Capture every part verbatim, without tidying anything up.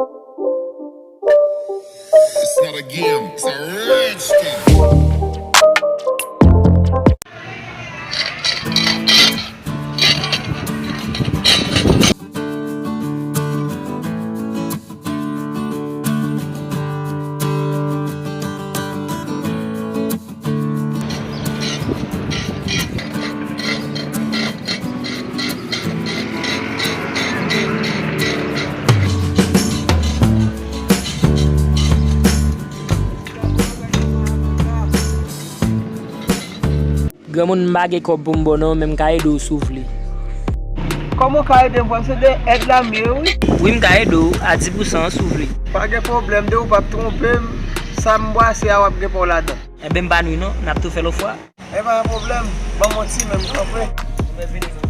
It's not a game, it's a rich thing. Granmoun, m pa gen kòb pou m ba w non, men m ka ede w si w vle. Kòman w ka ede m, frè m? Se de èd la m ye, wi. Wi, m ka ede w a dis pousan si w vle. Pa gen pwoblèm, depi w p ap twonpe m, sa m bwase a w ap gen pa w ladan. Enben, m pa nwi non, n ap tou fè lòt fwa. E pa gen pwoblèm, ban m yon ti men m kanpe. Enben, vini kanpe.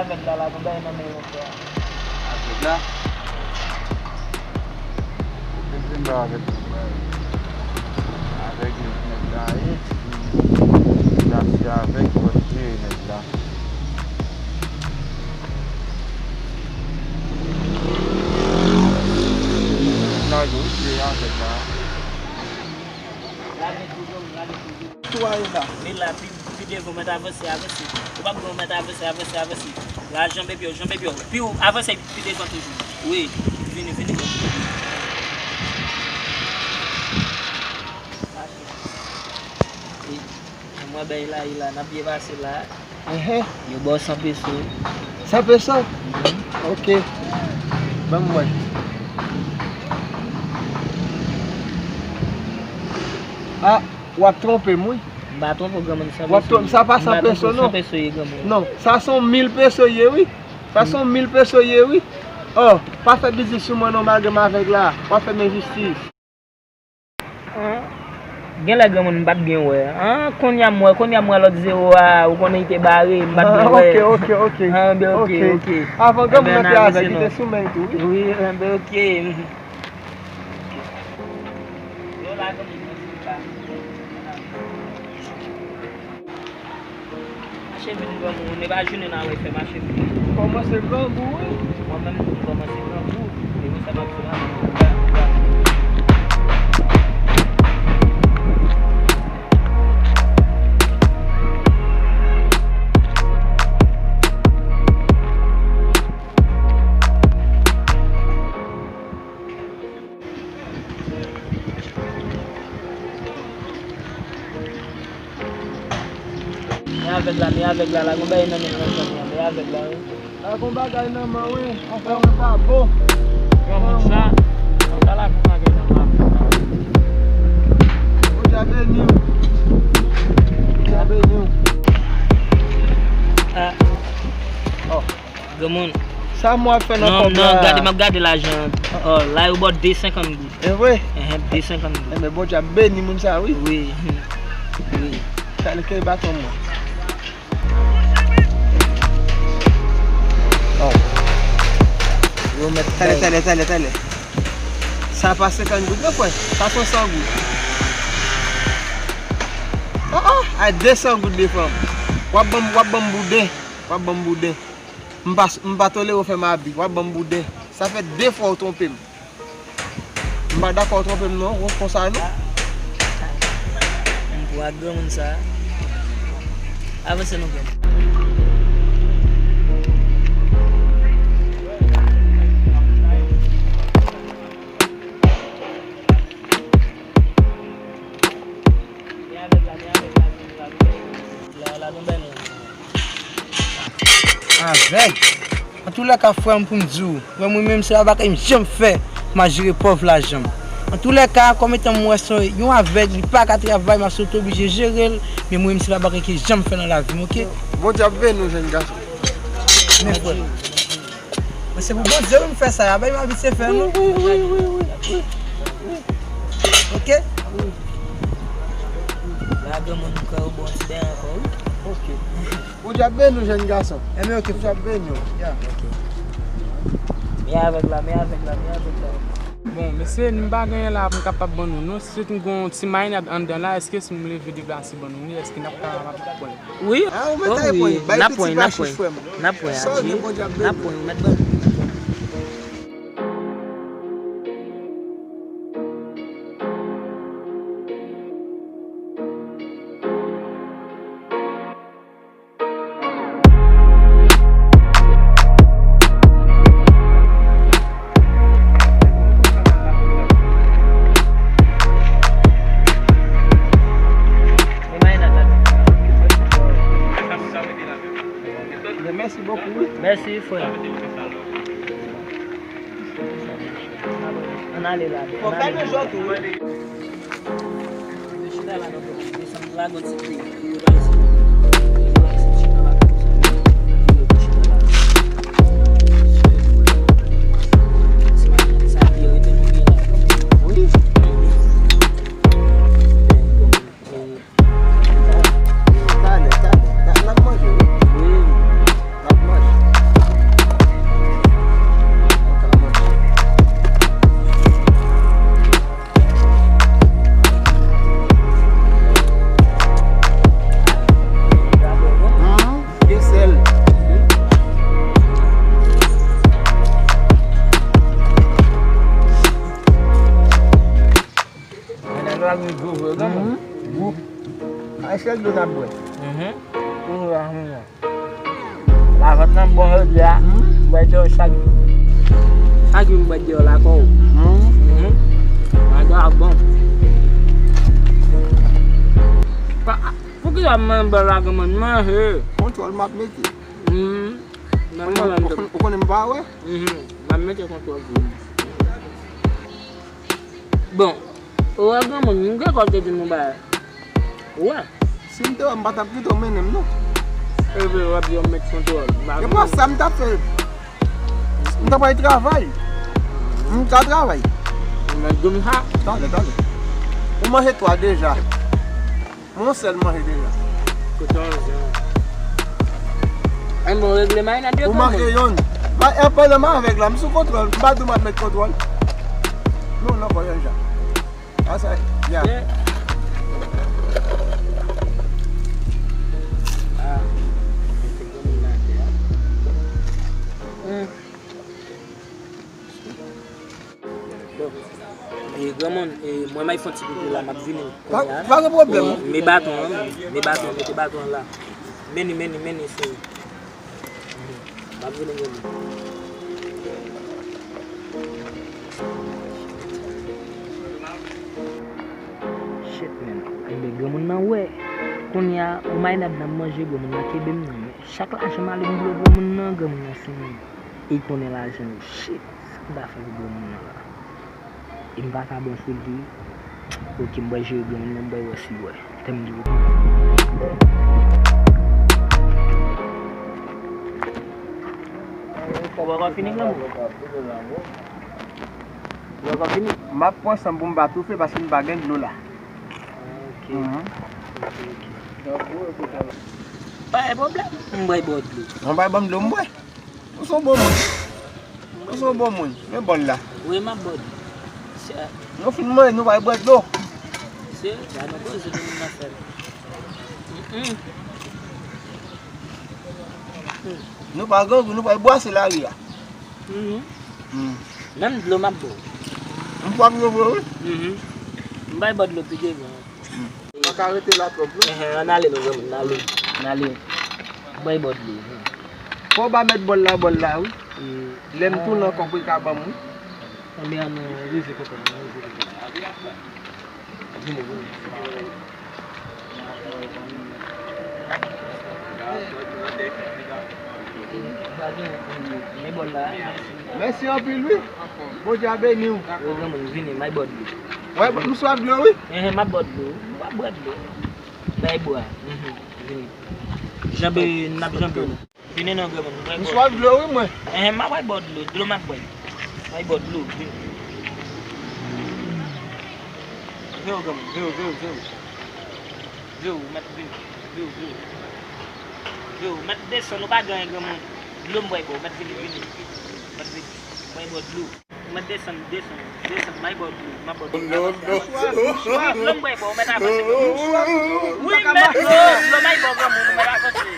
Avèg la, la gon bagay nan men yo, frè. Avèg la? Ou bezwen ba avèg la, ba avèg. Avèg nèg la ye, epi sa se avèg ki pral jere nèg la. Lage wi, jere avèg la. Lage toujou, lage toujou. Tou a ye la. Li la, pi, pi devan, mèt avanse, avanse. Ou p ap gen mèt avanse, avanse, avanse. La, janbe pye w, janbe pye w. Pi w avanse pi devan toujou. Wi, vini, vini. Mwen bay la, la, n ap byen pase la. Enhen. Yo ba w san peso. San peso? Mhm. Ok. Ban m wè. Ah, w ap twonpe m, wi. M pa twonpe w, granmoun, san peso. W ap twonpe, sa pa san peso, non. San peso ye, granmoun. Non, sa se yon mil peso ye, wi. Sa se yon mil peso ye, wi. Oh, pa fè biznis sou mwen, non, malgre m avèg la. W ap fè m enjistis. An, genlè granmoun m pa t byen wè. An, kounye a m wè, kounye a m wè lòt zewo a, ou konnen li te bare, m pa t byen wè. Ok, ok, ok. An, ben, ok, ok. Avan granmoun nan te avèg, li te sou men l tou, wi. Wi, an, ben, ok. Yo la, granmoun, mèsi, m pa. Mache vin granmoun, e pa jounen n a wè fè mache vin. Kòmanse grangou, wi. Mwen menm tou m kòmanse grangou. Depi sa m ap sou la, m gra, m gra. Men avèg la, men avèg la, la gon bagay nan men l, mezanmi, men avèg la, wi. La gon bagay nan men, wi. Afè mwen pa bon. Granmoun sa, an ta la gon bagay nan men avèg la. Bondye beni w. Bondye beni w. Ah. Oh. Granmoun. Sa mwen ap fè nan kòb la? Non, non, gade, m ap gade lajan. Oh, la yo ba w de senkant goud. E vre? Enhen, de senkant goud. Enben, Bondye ap beni moun sa, wi. Wi. Wi. Talè, ke baton mwen. Oh. Yo mèt talè, talè, talè, talè. Sa pa senkant goud, non, frè. Sa se san goud. Ah, ah, a de san goud de frè m. W ap ban m, w ap ban m bouden. W ap ban m bouden. M pa, m pa tolere w fè m abi. W ap ban m bouden. Sa fè de fwa w twonpe m. M pa dakò w twonpe m non, w konsa non. Ak granmoun sa a. Avanse non granmoun. Avèg. Antoulèka, frè m, pou m di w, frè m, mwen menm, se pa bagay m janm fè, m a jere pòv lajan m. Antoulèka, kòm etan m wè se yon avèg, li pa ka travay, m ap sot oblije jere l, men mwen menm, se pa bagay ke janm fè nan lavi m, oke? Bondye ap beni w, jèn gason. Men frè m. Men se pou Bondye wi m fè sa, a bay m abitye fè non. Oke? La granmoun m kwè ou bon ti bèy ankò wi. Oke. Bondye ap beni w, jèn gason. Enben oke. Bondye ap beni w. Ya. Oke. Men avèg la, men avèg la, men avèg la. Bon, mesye, m pa genyen la pou m kapab ban nou non. Si m gon ti marinad anndan la, èske si m leve deplase ban nou li, èske n ap kapab pran l? Wi. Ah, ou mèt al pran l. Bay piti vachich, frè m. N ap pran, n ap pran, Adji. N ap pran, ou mèt ban nou. Mèsi bokou wi. Mèsi frè. Ann ale la. Fòk gade jò tou wi. Yo chita la nan desann la gon ti peyi. Yo pa isi. Yo pa isi chita la konsa. Yo chita la. Ti madanm sa byen rete nou byen la. Wi. Talè, talè, talè, n ap manje wi. Wi. N ap manje. N ap manje. Gen sèl. Mennaj la gen dlo vre, granmoun. Gou. A sèl dlo n ap bwè. Pou nou la, nou la. Lavant nan bon jodi a. M bwè dlo chak jou. Chak jou m bwè dlo la kò w. Bagay a bon. Pa, poukisa m manje bò la granmoun manje? Kontwòl m ap mete. Ou konnen m pa wè? M ap mete kontwòl pou ou. Bon, ou wè granmoun, m gen kòb te di nou bagay. Ou wè? Si m te wè, m pa t ap kite w mennen m non. Epi w ap di w met kontwòl. E pa sa m t ap fè. M t ap al travay. M ka travay. Ou mèt di m sa? Talè, talè. Ou manje twa deja. Mwen sèl manje deja. Kote w zen? Ann bon, regle marinad yo pou mwen. Ou manje yonn. Ba, e pandan m avèg la, m sou kontwòl. M pa di w m ap met kontwòl. Non, non, pa yonn jan. Asa, ya. Ah. Bon. E, granmoun, e, mwen may fon ti pipi la, m ap vini. Pa, pa gen pwoblèm. E, men baton an, men baton, mete baton an la. Meni, meni, meni, sou. M ap vini, granmoun. Shit, man. Enben, granmoun nan wè. Kounye a, yon marinad nan manje, granmoun nan kenbe m nan men. Chak lajan m ale m dlo granmoun nan, granmoun nan sou mwen. E konnen lajan yo. Shit, sa m ta fè pou granmoun nan la? E m pa ka bon sou li. Ok, m pral jere granmoun nan, m pral wè si l wè. Tè m di w. Ou poko fini, granmoun? Ou poko fini? M ap pran san m pou m pa toufe paske m pa gen dlo la. Ok. Mhm. Ok, ok. Pa gen pwoblèm. M pral ba w dlo. Ou pral ban m dlo, m bwè. Ou se yon bon moun. Ou se yon bon moun. Men bòl la. Wi, m ap bwè dlo. Nou fin manje, nou pral bwè dlo. Mesye, gade yon koze granmoun nan fè m. Mm-mm. Nou pa grangou, nou pral bwase lari a. Mhm. Mm. Menm dlo m ap bwè. M pran dlo vre, wi. Mhm. M bay bò dlo pi devan. Mm. E, Pa ka rete la twòp, non. Enhen, ann ale non, granmoun, ann ale. Ann ale. Bay bò dlo. Fò w ba mèt bòl la bòl la, wi. Lè m tounen ankò pou l ka ban m, wi. Anben, ann rive kote m, ann rive kote m. Vini, vini. Bay bòl la. Mèsi anpil, wi. Bondye a beni w. Wi, granmoun, vini, bay bò dlo. Wè, m swaf dlo, wi. Enhen, m ap ba w dlo. W ap bwè dlo. Bay bwa. Mhm, vini. Janbe, n ap janbe. Vini non, granmoun, bay bò. M swaf dlo, wi, mwen. Enhen, m ap bay bò dlo. Dlo m ap bwè. Bay bò dlo, vini. Vini, granmoun, vini, vini, vini. Vini, mèt vini. Vini, vini. Vini, mèt desann, ou pa gen anyen, granmoun. Dlo m bay bò, mèt vini, vini. Mèt vini. Bay bò dlo. Mwen desann, desann, desann, m al bò dlo, m al bò dlo. Non, non. Dlo m bwè, bon, mèt avanse. Wi, mèt dlo, dlo m al bò granmoun, mèt avanse.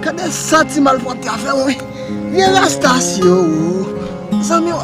Gade sa ti malpwòpte a fè mwen. Vye rasta si yo. Zanmi w.